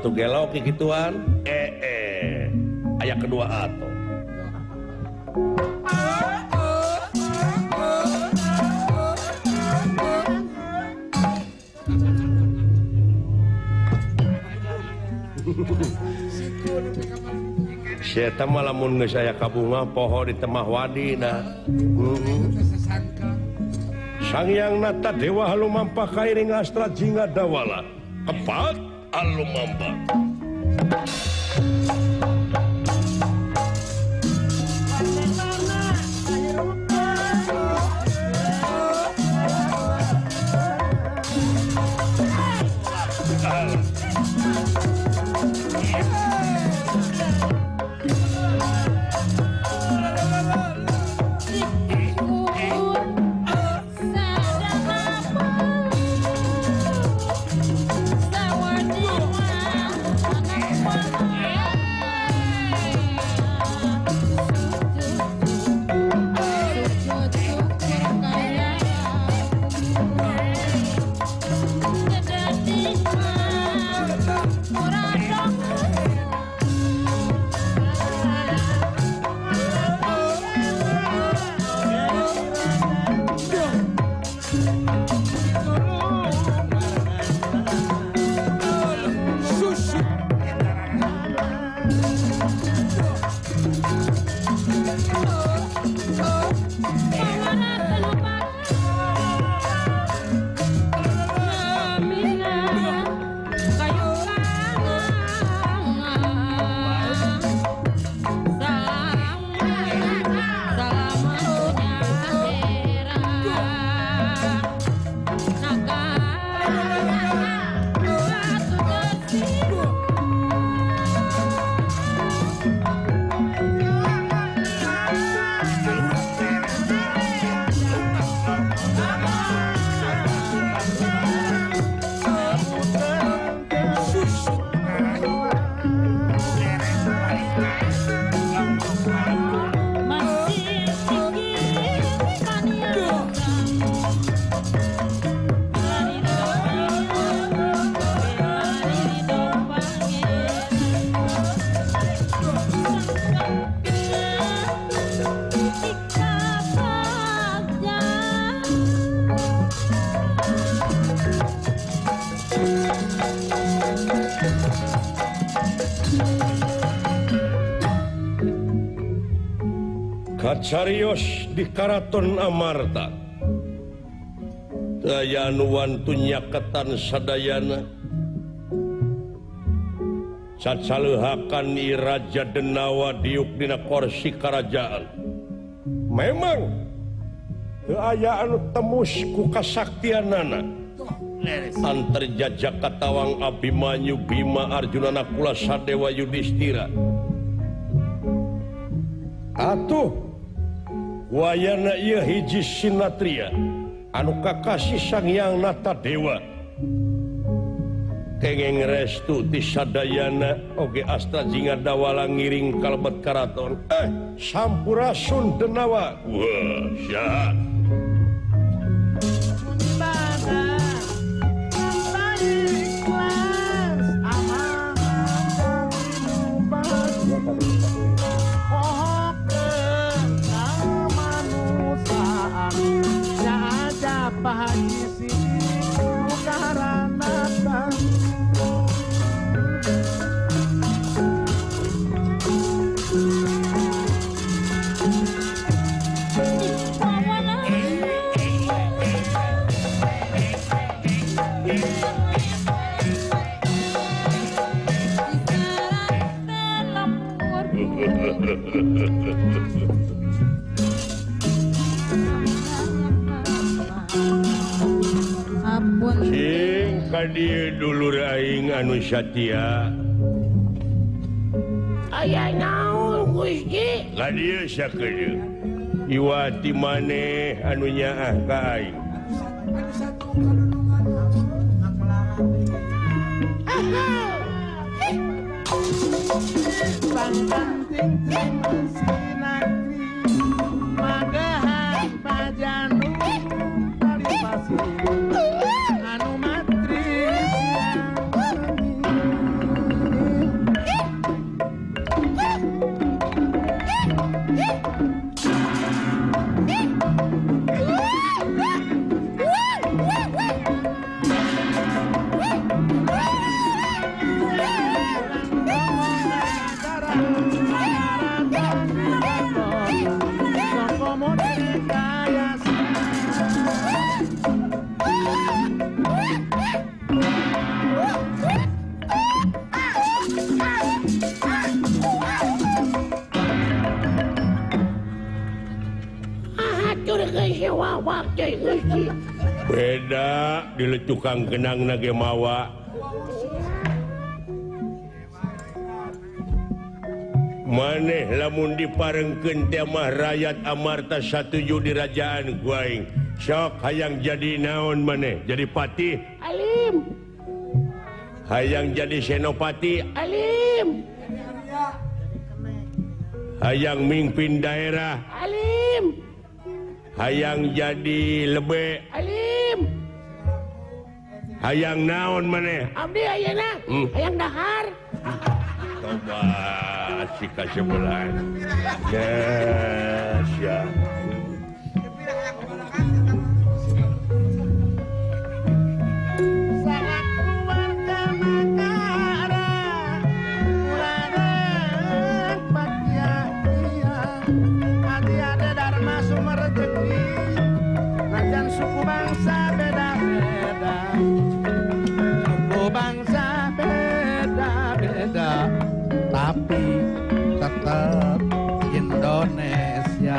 Atuh gelo kikituan. Aya kedua atuh. Eta mah lamun geus aya kabunga poho di temah wadina. Sang Hyang Nata Dewa lumampah kairing Astra Jingga Dawala. Kepat alumampah. Kacarios di Karaton Amarta. Daya anu wantun nyaketan sadayana. Cacaleuhakan I Raja Denawa diuk dina korsi karajaan. Memang teu aya anu temus ku kasaktianana. Antar jajak katawang Abimanyu Bima Arjuna Nakula Sadewa Yudhistira. Atuh wayana ieu hiji sinatria anu kakasih Sang Hyang Nata Dewa. Kengeng restu ti sadayana oge Astra Jingga Dawala ngiring kalebet karaton. Sampurasun Denawa. Wah, syah. Sing ka dieu dulur aing anu satia. Aya naon Gusti? Ka dieu sakedeung. Iwati maneh anu nyaah ka aing. teh Gusti. Beda di tukang genang nage mawa. Maneh lamun diparengkeun teh mah rakyat Amarta satuju di rajaan ku aing. Sok hayang jadi naon maneh? Jadi patih? Alim. Hayang jadi senopati? Alim. Hayang mimpin daerah? Alim. Hayang jadi lebe? Alim. Hayang naon maneh? Abdi ayeuna hayang dahar. Coba si kasebelah. Yes, ya. Suku bangsa beda-beda, suku bangsa beda-beda, tapi tetap Indonesia.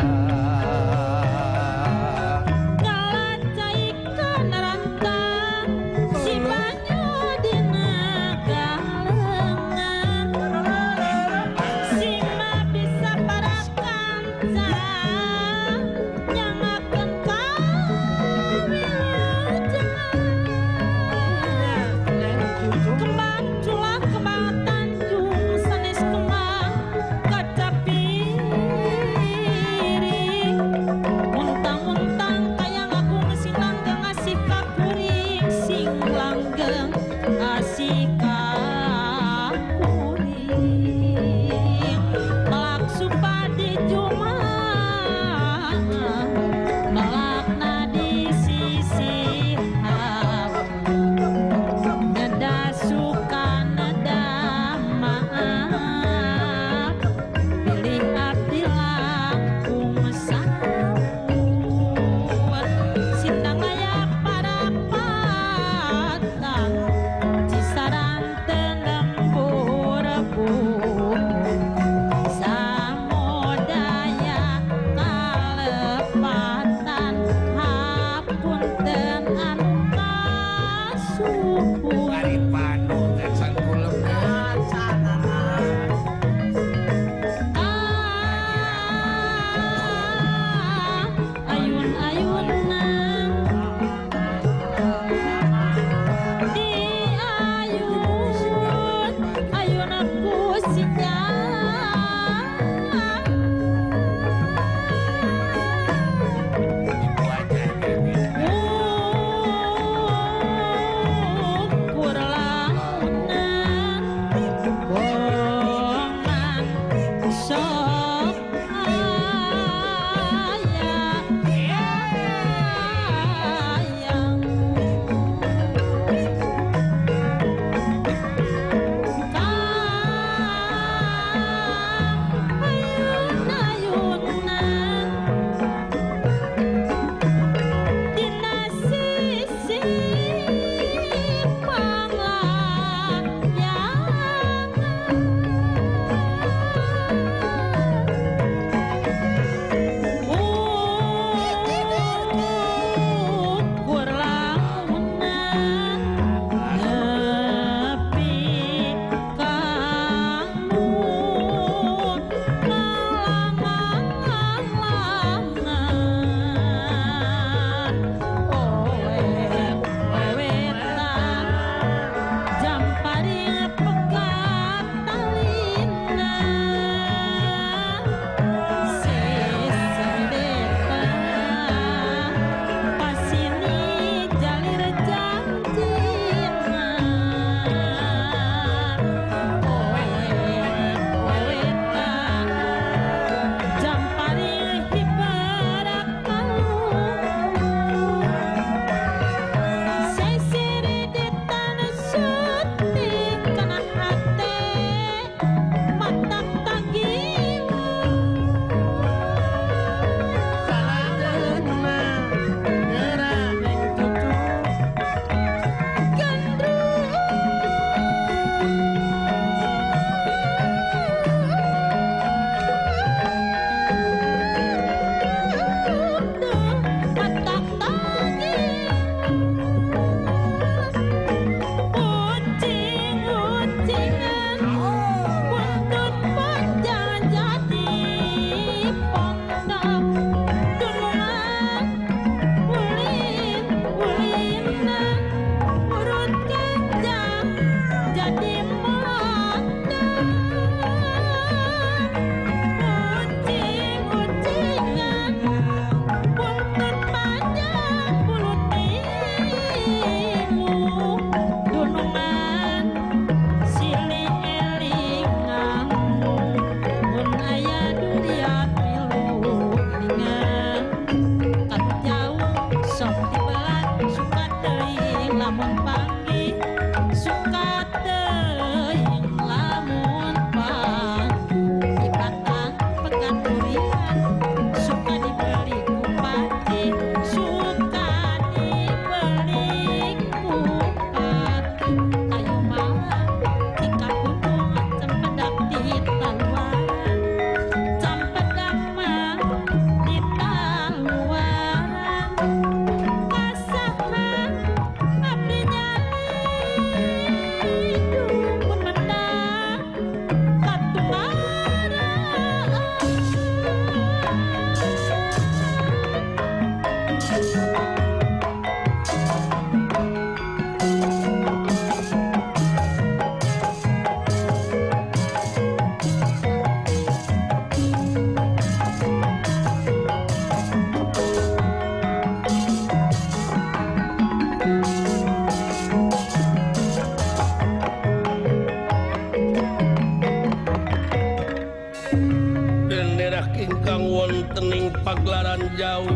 jauh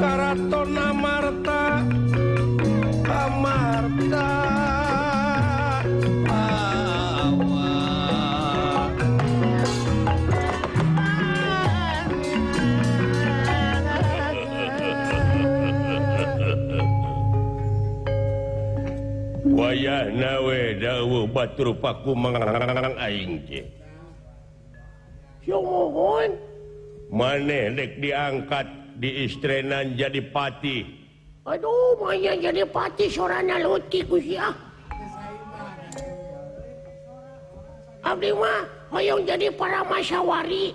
Karaton Amarta Amarta wayah nawe dawuh batur paku mangang aing teh. Sumuhun maneh dek diangkat diistrenan jadi patih. Aduh, maya jadi patih sorana leutik Gusti ah. Abdi mah hoyong jadi paramasawari.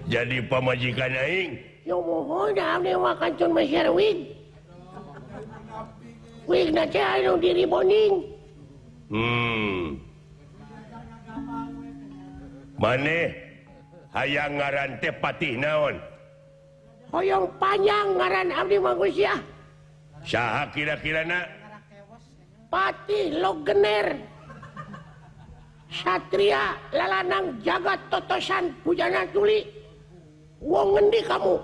Jadi pamajikan aing. Sumuhun abdi mah kantun meser wig. Wig na teh anu diri boning. Maneh hayang ngaran teh patih naon? Hoyong panjang ngaran abdi mah Gusti ah. Saha kira-kirana? Patih Logener. Satria lalanang jagat totosan pujana tuli. Wong ngendi kamu?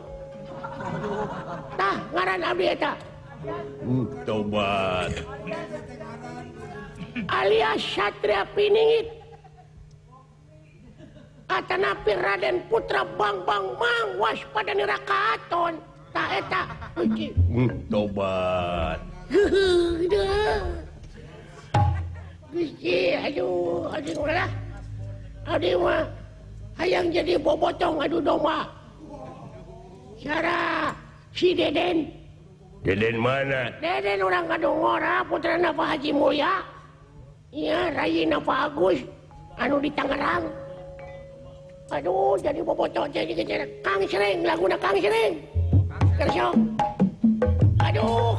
Tah ngaran abdi eta. Tobat. Alias Satria Piningit. Atanapi Raden Putra Bangbang Mang waspada nirakaton. Tah eta. Tobat. Gusti, aduh, aduh lah. Abdi mah hayang jadi bobotong adu domba. Cara si Deden. Deden mana? Deden orang Kadungora, putrana Pak Haji Mulya. Iya, rayina Pak Agus anu di Tangerang. Aduh, jadi bobotong jadi kejar Kang Sreng, laguna Kang Sreng. Kerso. Aduh.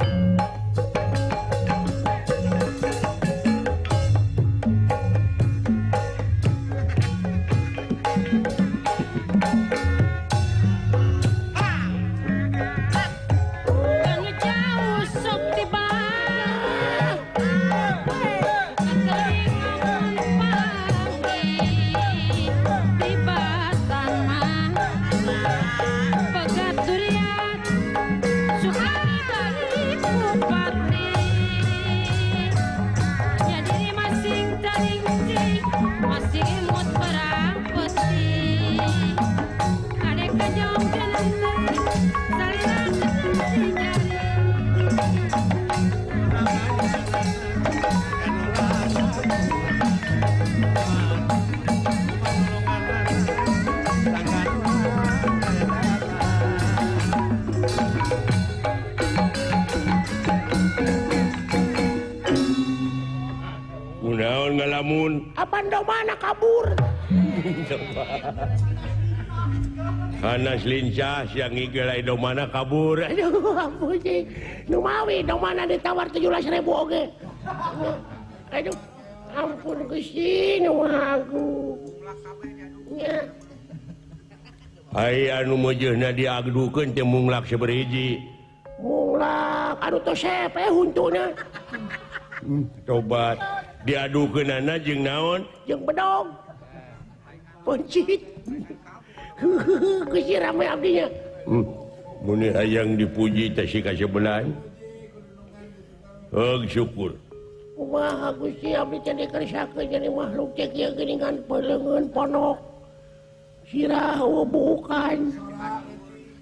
Apan domana kabur. Hanas lincah siang ngigelai domana kabur. Aduh, ampun sih. Nu mawi domana ditawar 17.000 oge. Aduh, ampun Gusti nu agung. Nya. Ai anu meujeuhna diagdukeun teh munglak sabarahiji. Munglak anu tos sepe huntuna. Tobat. Diadukeunana jeung naon? Jeung bedog. Poncit. Gusti rame abdinya. Mun hayang dipuji teh si kasebelahan. Heug syukur. Kumaha Gusti abdi teh dikersakeun jadi makhluk teh kieu geuningan peleungeun ponok. Sirah bukan.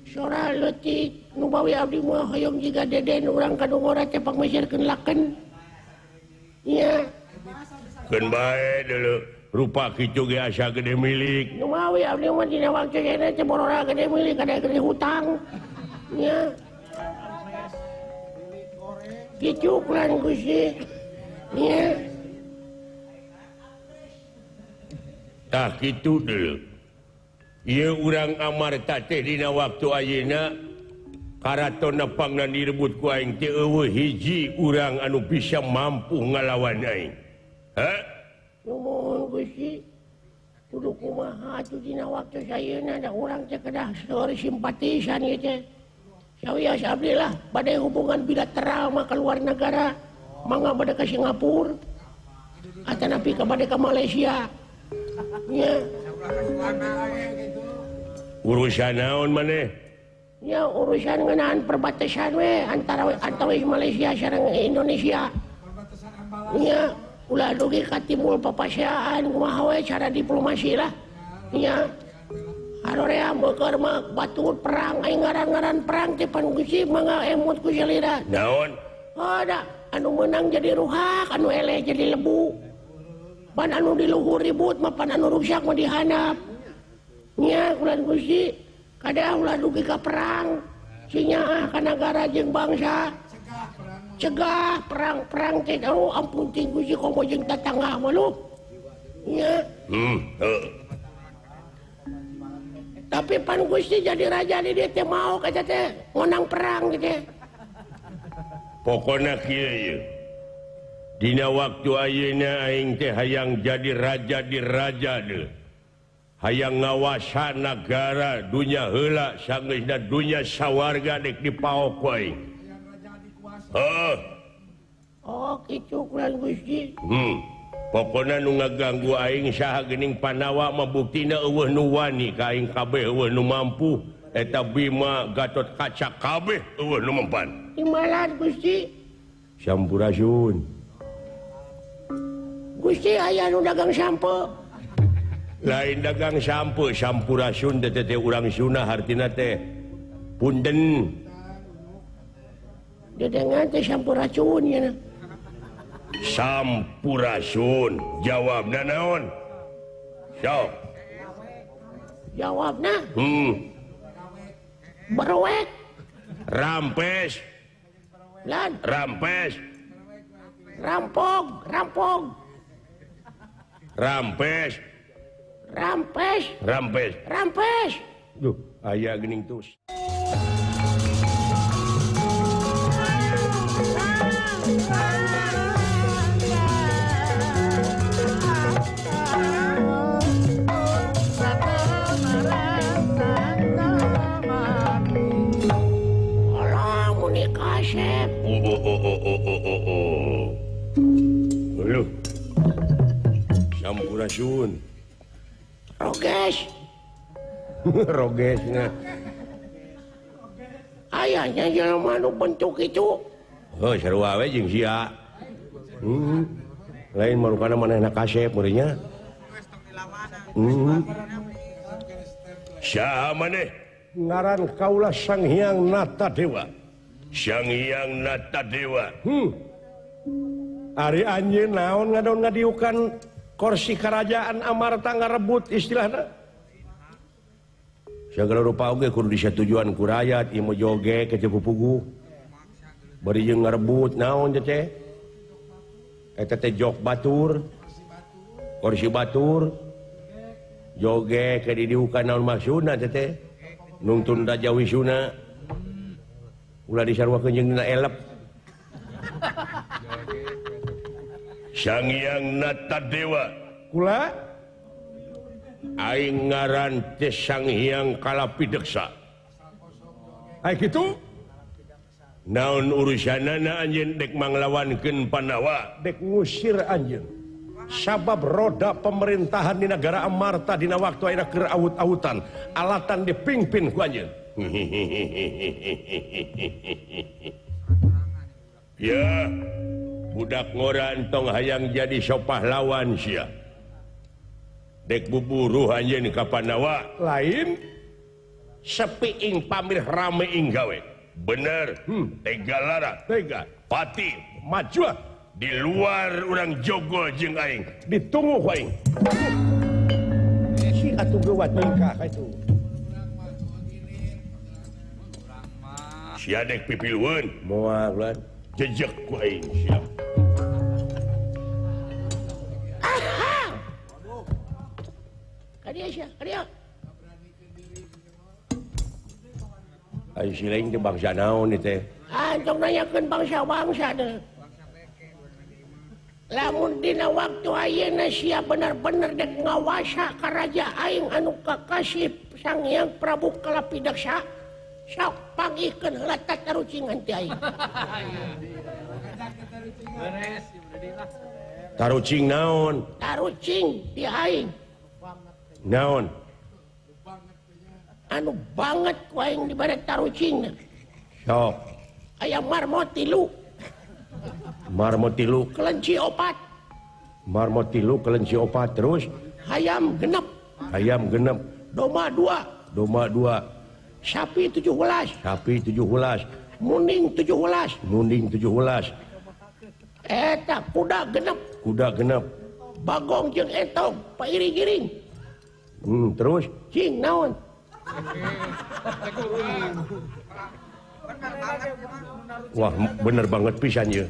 Sora leutik nu bawi abdi mah hoyong jiga Deden urang Kadungora teh pangmeserkeun laken. Iya. Keun bae deuleu rupa kitu ge asa gede milik. Nu mawi abdi mah dina waktu ayeuna teh borora gede milik kada gede hutang. Nya. Kitu kurang Gusti. Nya. Tah kitu deuleu. Ieu urang Amarta teh dina waktu ayeuna karatonna pangna direbut ku aing teh eueuh hiji urang anu bisa mampu ngalawan aing. Hah? Nuhun Gusti. Kudu kumaha atuh dina waktu sayeuna da urang teh kedah seueur simpatisan ieu teh. Sawios abdi lah bade hubungan bilateral mah ka luar negara, mangga bade ka Singapura atanapi ka bade ka Malaysia. Nya. Urusan naon maneh? Nya urusan ngeunaan perbatasan we antara Malaysia sareng Indonesia. Perbatasan Ambalan. Nya ulah dugi ka timbul papaseaan kumaha we cara diplomasi lah. Nya. Arorea beukeun mah batur perang aing ngaran-ngaran perang teh pan Gusti mangga emut ku salira. Naon? Oh da anu meunang jadi ruhak, anu eleh jadi lebu. Pan anu di luhur ribut mah pan anu rusak mah dihandap. Nya kulan Gusti kada ulah dugi ka perang. Sinyaah ka nagara jeung bangsa. Cegah perang-perang teh aduh ampun ting Gusti komo jeung tatangga mah lu. Nya. Tapi pan Gusti jadi raja di dia teh mau kata teh menang perang gitu. Pokona kieu ieu. Dina waktu ayeuna aing teh hayang jadi raja di raja deuh. Hayang ngawasa nagara dunya heula sanggeusna dunya sawarga dek dipaok ku aing. Heuh. Oh kitu kulan Gusti. Pokona nu ngaganggu aing saha geuning Pandawa mah buktina eueuh nu wani ka aing kabeh eueuh nu mampu eta Bima Gatot Kaca kabeh eueuh nu mempan. Imalan Gusti. Sampurasun. Gusti aya nu dagang sampo. Lain dagang sampo, sampurasun teh teh urang Sunda hartina teh punten. Dedengan teh sampuracun nya. Sampurasun jawabna naon? Sok. Jawabna? Berwek. Rampes. Lan. Rampes. Rampog, rampog. Rampes. Rampes. Rampes. Rampes. Duh, aya geuning tus. Oh. Sampurasun. Roges. Rogesna. Ayahnya jelema nu bentuk itu. Heuh, sarua we jeung sia. Lain marukana manehna kasep meureunnya. Saha maneh? Ngaran kaula Sang Hyang Natadewa. Sang Hyang Natadewa. Ari anjeun naon ngadon ngadiukan kursi kerajaan Amarta ngarebut istilahna. Sagala rupa oge kudu disatujuan ku rakyat ieu mah joge ke pupugu. Bari jeung ngarebut naon teh? Eta teh jok batur. Kursi batur. Joge ke didiukan naon maksudna teh? Nungtun Raja Wisuna. Ulah disaruakeun jeung dina elep. Sang Hyang Natadewa. Kula aing ngaran teh Sang Hyang Kalapideksa. Ai kitu? Naon urusanana anjeun dek manglawankeun Pandawa? Dek ngusir anjeun. Sabab roda pemerintahan di negara Amarta dina waktu ayeuna keur awut-awutan, alatan dipimpin ku anjeun. Ya, budak ngora entong hayang jadi sopahlawan sia. Dek buburuh anjeun ka Pandawa. Lain sepi ing pamir rame ing gawe. Bener, tega lara, tega pati maju di luar urang jogo jeung aing. Ditunggu ku aing. Si atuh geuwat ningkah itu. Sia dek pipilueun. Moal ulah. Jejek ku aing sia. Aha. Ka dieu sia, ka dieu. Ai si lain teh bangsa naon ieu teh? Ah, tong nanyakeun bangsa-bangsa teh. Lamun dina waktu ayeuna sia bener-bener dek ngawasa ka raja aing anu kakasih Sang Hyang Prabu Kalapidaksa. Sok pangihkeun heula tatarucingan ti aing. Tarucing naon? Tarucing ti aing. Naon? Anu banget ku aing dibere tarucing. Sok. Aya marmot 3. Marmot 3, kelenci 4. Marmot 3, kelenci 4 terus hayam 6. Hayam 6. Domba 2. Domba 2. Sapi 17. Sapi 17. Munding 17. Munding 17. Eta kuda 6. Kuda 6. Bagong jeung entong pairing-iring. Terus cing naon? Wah, bener banget pisan ye.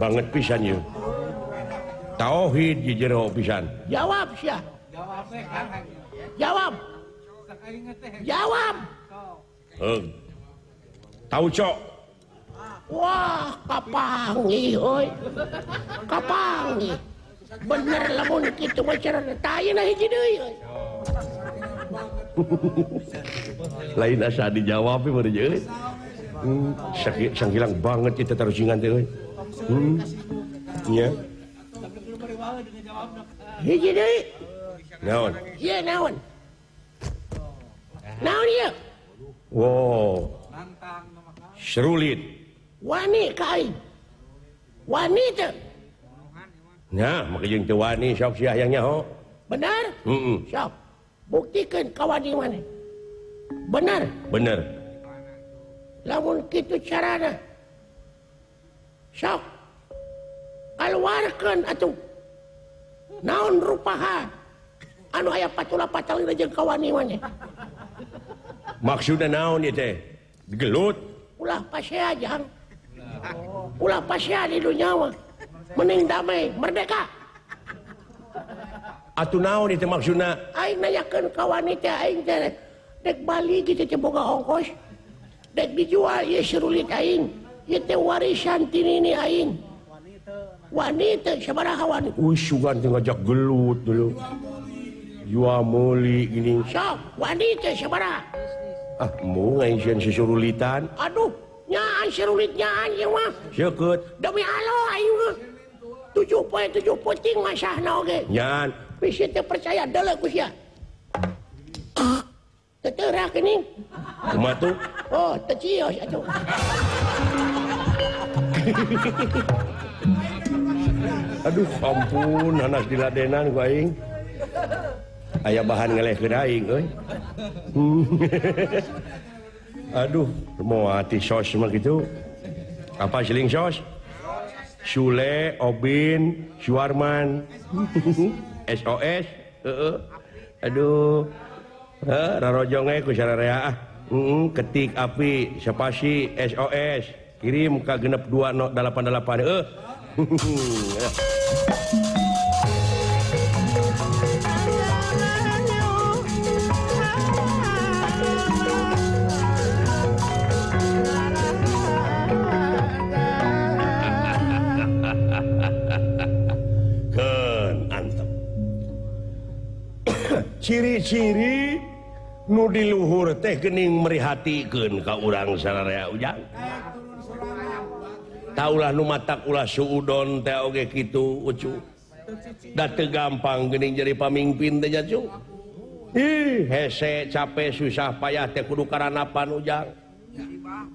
Banget pisan ye. Tauhid di jero pisan. Jawab sia. Jawab. Jawab. Tahu cok. Wah, kapanggih euy. Kapanggih. Bener lamun kitu mah carana tah ayeuna hiji deui euy. Lain asa dijawab meureun euy. Sangkilang banget kita tarucingan teh euy. Nya. Hiji deui. Naon? Ieu naon? Naon ieu? Wow. Serulit. Wani ka aing. Wani teu. Nah, maka jeung teu wani sok sia hayang nyaho. Benar? Heeh. Sok. Buktikeun ka wani maneh. Benar? Bener. Lamun kitu carana. Sok. Kaluarkeun atuh. Naon rupaha anu aya patula-patalina jeung kawani maneh. Maksudna naon ieu teh? Gelut. Ulah pasea jang. Ulah pasea di dunya mah. Mending damai, merdeka. Atuh naon ieu teh maksudna? Aing nanyakeun ka wani teh aing teh dek bali kitu teh boga ongkos. Dek dijual ieu serulit aing. Ieu teh warisan ti nini aing. Wani teh sabaraha wani? Uy, sugan teh ngajak gelut dulu. Jua meuli gini. Sok, wani teh sabaraha? Ah, mau aing sieun sesurulitan. Aduh, nyaan serulit nyaan ieu mah. Seukeut. Demi Allah aing mah. 7 poe 7 peuting masahna oge. Nyaan. Bisi teu percaya deuleu ku sia. Teu teurak geuning. Kumaha tuh? Oh, teu cios atuh. Aduh, ampun, hanas diladenan ku aing. Aya bahan ngelehkeun aing euy. Aduh, moal ti sos mah kitu. Apa siling sos? Sule, Obin, Suarman. SOS. Heeh. Aduh. Heuh, rarojong we ku sararea ah. Ketik api spasi SOS kirim ka 6288 heuh. Ciri-ciri nu di luhur teh geuning merihatikeun ka urang sararea ujang. Taulah nu matak ulah suudon teh oge kitu ucu. Da teu gampang geuning jadi pamingpin teh nya cu. Ih, hese capek susah payah teh kudu karanapan ujang.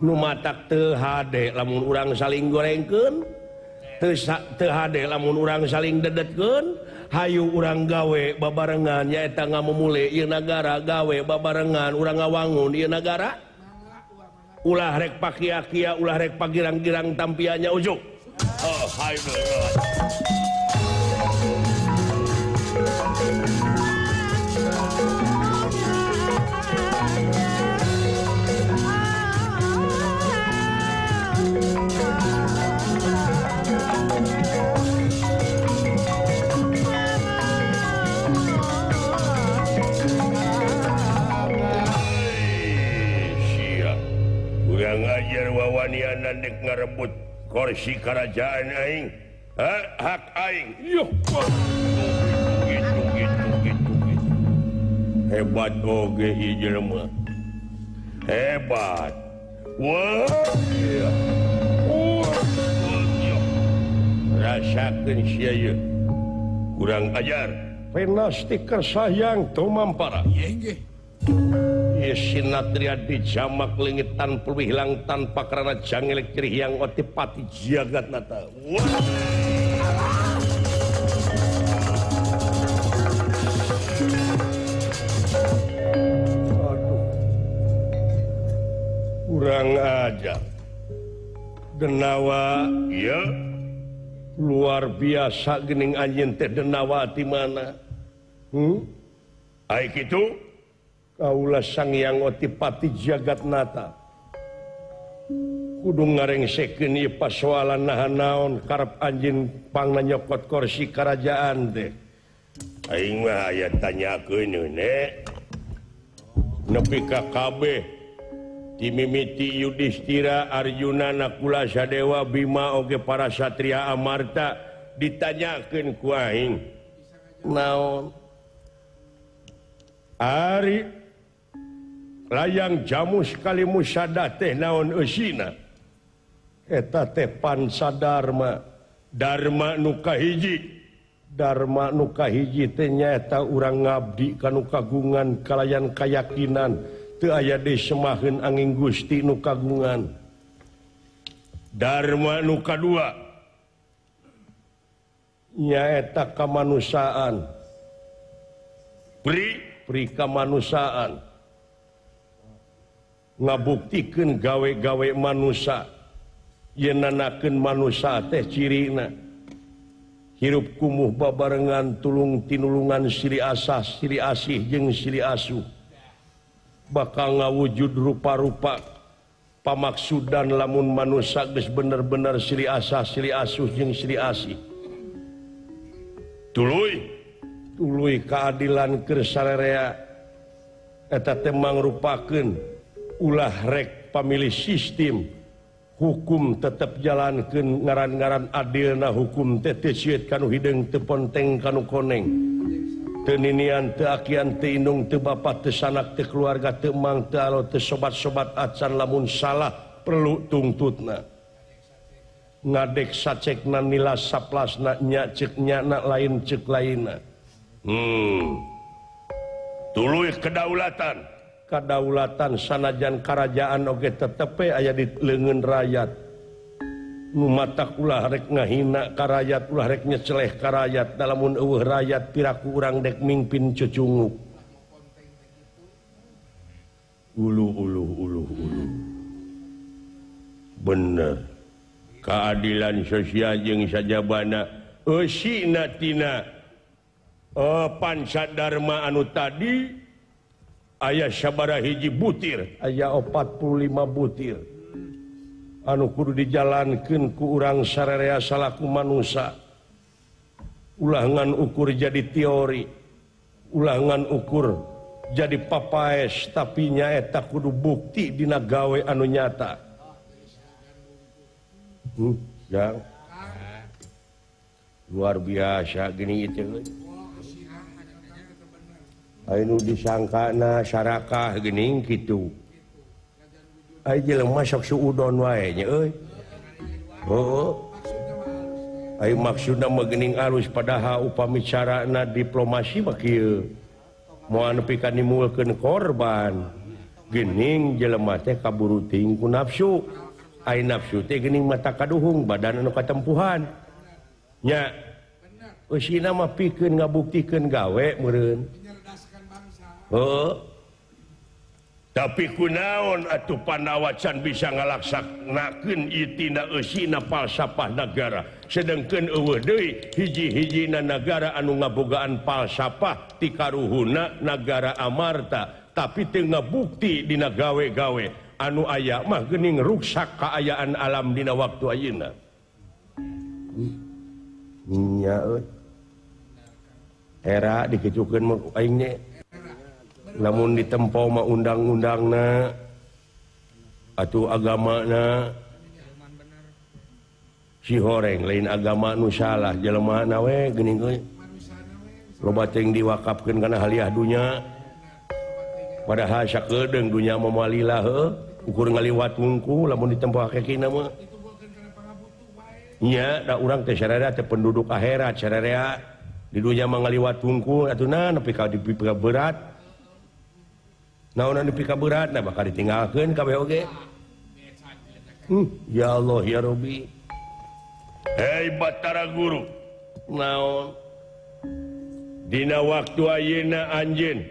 Nu matak teu hade lamun urang saling gorengkeun, teu hade lamun urang saling dedetkeun. Hayu urang gawe babarengan nyaeta ngamumule ieu nagara gawe babarengan urang ngawangun ieu nagara. Ulah rek pakia-kia, ulah rek pagirang-girang tampiannya ujuk. Oh, hayu. Ngajar wawanianan dek ngarebut kursi kerajaan aing. Hak aing. Yuh. Gitu gitu gitu gitu. Hebat oge ieu jelema. Hebat. Wah. Wah. Rasakeun sia ieu. Kurang ajar. Pinasti kersayang tumampara. Ieu sinatria dijamak leungit tanpa hilang tanpa karena jangelek yang otipati jagat nata. Aduh, kurang aja. Denawa, ya luar biasa gening anjeun teh Denawa di mana? Ai kitu kaula Sang Hyang Otipati Jagatnata kudu ngarengsekeun ieu pasoalan naha naon karep anjeun pangna nyokot kursi karajaan teh. Aing mah aya tanyakeun nenek nepi ka kabeh dimimiti Yudhistira, Arjuna, Nakula, Sadewa, Bima oge para satria Amarta ditanyakeun ku aing naon ari layang jamus kali musada teh naon eusina eta teh pancadarma dharma nu kahiji dharma nu kahiji teh nyaeta urang ngabdi ka nu kagungan kalayan kayakinan teu aya deui semaheun angin Gusti nu kagungan. Dharma nu kadua nyaeta kamanusiaan pri kamanusiaan ngabuktikeun gawe-gawe manusia yen nanakeun manusia teh cirina hirup kumuh babarengan tulung tinulungan silih asah silih asih jeung silih asuh bakal ngawujud rupa-rupa pamaksudan lamun manusia geus bener-bener silih asah silih asuh jeung silih asih tuluy tuluy keadilan keur sarerea eta teh mangrupakeun ulah rek pamilih sistem hukum tetep jalankeun ngaran-ngaran adilna hukum teh teu sieut kanu hideung teu ponteng kanu koneng teu ninian teu akian teu indung teu bapa teu sanak teu keluarga teu mang teu alo teu sobat-sobat acan lamun salah perlu tungtutna ngadek sacekna nila saplasna nya ceuk nyana lain ceuk lainna. Tuluy kedaulatan kedaulatan sanajan karajaan oge tetep aya di leungeun rakyat nu matak ulah rek ngahina ka rakyat ulah rek nyeceleh ka rakyat lamun eueuh rakyat piraku urang dek mingpin cucunguk ulu ulu ulu ulu bener keadilan sosial jeung sajabana eusina tina pancadarma anu tadi aya sabaraha hiji butir aya 45 butir anu kudu dijalankeun ku urang sararea salaku manusia ulah ngan ukur jadi teori ulah ngan ukur jadi papaes tapi nyaeta kudu bukti dina gawe anu nyata. Jang. Luar biasa gini itu. Anu disangkana sarakah geuning kitu. Ai jelema sok suudon wae nya euy. Heuh. Ai maksudna mah geuning alus padahal upami carana diplomasi mah kieu. Moal nepi ka nimulkeun korban. Geuning jelema teh kaburu teuing ku nafsu. Ai nafsu teh geuning mata kaduhung badan anu katempuhan. Nya. Eusina mah pikeun ngabuktikeun gawe meureun. Oh. Tapi kunaon atuh Pandawa can bisa ngalaksanakeun ieu tina eusina falsafah nagara sedengkeun eueuh deui hiji-hijina nagara anu ngabogaan falsafah ti karuhuna nagara Amarta tapi teu ngabukti dina gawe-gawe anu aya mah geuning ruksak kaayaan alam dina waktu ayeuna. Nya euy. Era dikitukeun mah aing nya. Namun ditempo mah undang-undangna atuh agamana si horeng lain agama nu salah jelema na we geuning euy loba teuing diwakafkeun kana haliah dunya padahal sakedeung dunya mah moal lila heuh ukur ngaliwat wungkul lamun ditempo hakikina mah nya da urang teh sararea teh penduduk akhirat sararea. Di dunya mah ngaliwat hungkul atuh na nepi ka dipika berat. Naonan dipika berat nah bakal ditinggalkeun kabeh oge. Ya Allah ya Rabbi. Hei Batara Guru, naon dina waktu ayeuna anjeun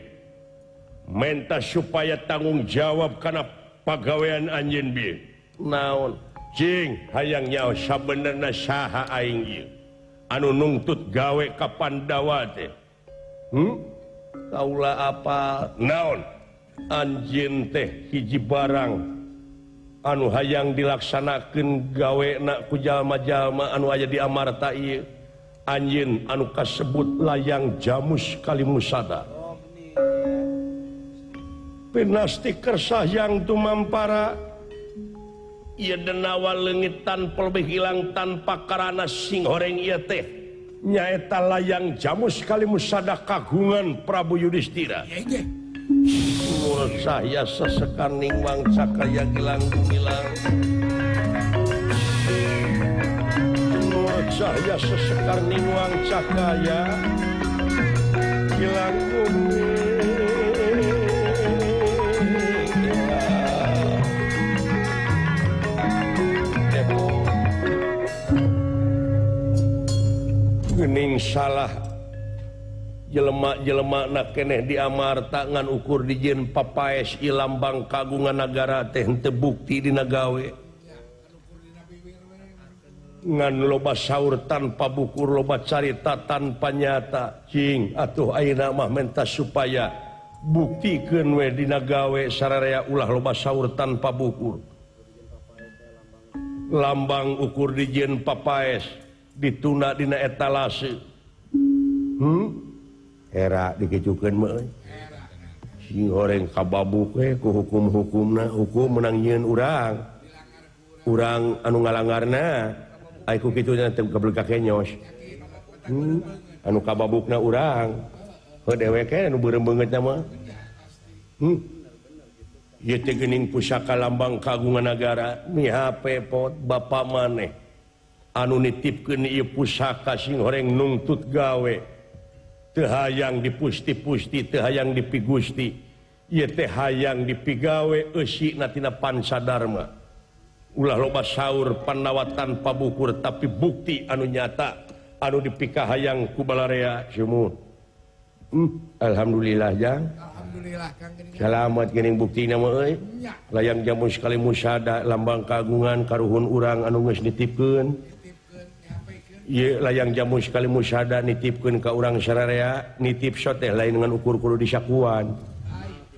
menta supaya tanggung jawab kana pagawean anjeun bieu. Naon cing hayang nyaho sabenerna saha aing ieu anu nungtut gawe ka Pandawa teh. Kaula apa naon anjeun teh hiji barang anu hayang dilaksanakeun gawena ku jalma-jalma anu aya di Amarta ieu. Anjeun anu kasebut layang jamus kalimusada. Pinasti kersah yang tumampara ieu denawa leungit tanpa lebih hilang tanpa karana sing horeng ieu teh nyaeta layang jamus kalimusada kagungan Prabu Yudhistira. Murad sahya sesekaning wangsa kaya gilang gumilang. Murad sahya sesekaning wangsa kaya gilang gumilang. Gening salah jelema-jelema na keneh di Amarta ngan ukur dijieun papaes ieu lambang kagungan nagara teh henteu bukti dina gawe. Ngan loba saur tanpa bukur, loba carita tanpa nyata. Cing atuh ayeuna mah menta supaya buktikeun we dina gawe sararea ulah loba saur tanpa bukur. Lambang ukur dijieun papaes dituna dina etalase. Era dikecukeun mah euy. Sing horeng kababuk we ku hukum-hukumna, hukum menang nyieun urang. Urang anu ngalangarna ai ku kitu nya teu gablek kenyos. Anu kababukna urang. Heuh dewek anu beureum beungeutna mah. Ieu teh geuning pusaka lambang kagungan nagara mihape pot bapa maneh anu nitipkeun ieu pusaka sing horeng nungtut gawe. Teu hayang dipusti-pusti, teu hayang dipigusti, ieu teh hayang dipigawe eusina tina pancadarma. Ulah loba saur Pandawa tanpa bukur tapi bukti anu nyata anu dipikahayang ku balarea sumuhun. Alhamdulillah jang. Alhamdulillah Kang geuning. Salamat geuning buktina mah euy. Layang jamus kalimusada lambang kagungan karuhun urang anu geus nitipkeun. Ieu layang jamus kalimusada nitipkeun ka urang sararea, nitip soteh lain ngan ukur kudu disakuan.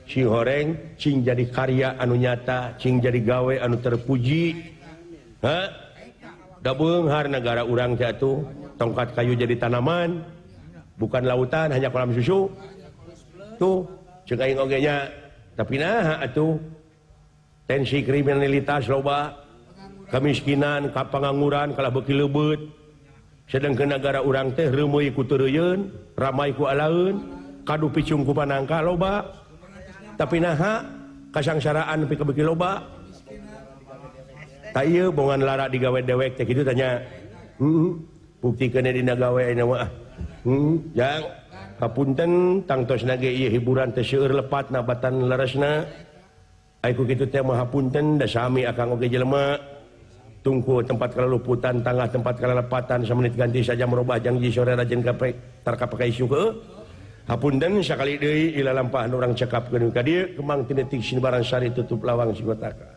Sing horeng cing jadi karya anu nyata, cing jadi gawe anu terpuji. Ha? Da beunghar nagara urang teh atuh, tongkat kayu jadi tanaman, bukan lautan hanya kolam susu. Tuh, ceuk aing oge nya. Tapi naha atuh tensi kriminalitas loba, kemiskinan, kapangangguran kalah beuki leubeut. Sedangkan negara urang teh reumeuy ku teureuyeuun, ramai ku alaeun, kadu picung ku panangka loba. Tapi naha kasangsaraan nepi ka beuki loba. Ta ieu bongan lara digawe dewek teh kitu tanya. Buktikeun dina gawe ayeuna mah. Jang hapunten tangtosna ge ieu hiburan teh seueur lepat nabatan leresna. Ai ku kitu teh mah hapunten da sami akang oge jelema. Tungku tempat kaleluputan, tangah tempat kalelepatan, samenit ganti saja merubah janji sore rajin kape tarka pakai isu ke. Hapunten sakali deui ila lampahan urang cekapkeun ka dieu kemang tinetik sinbaran sari tutup lawang sigotaka.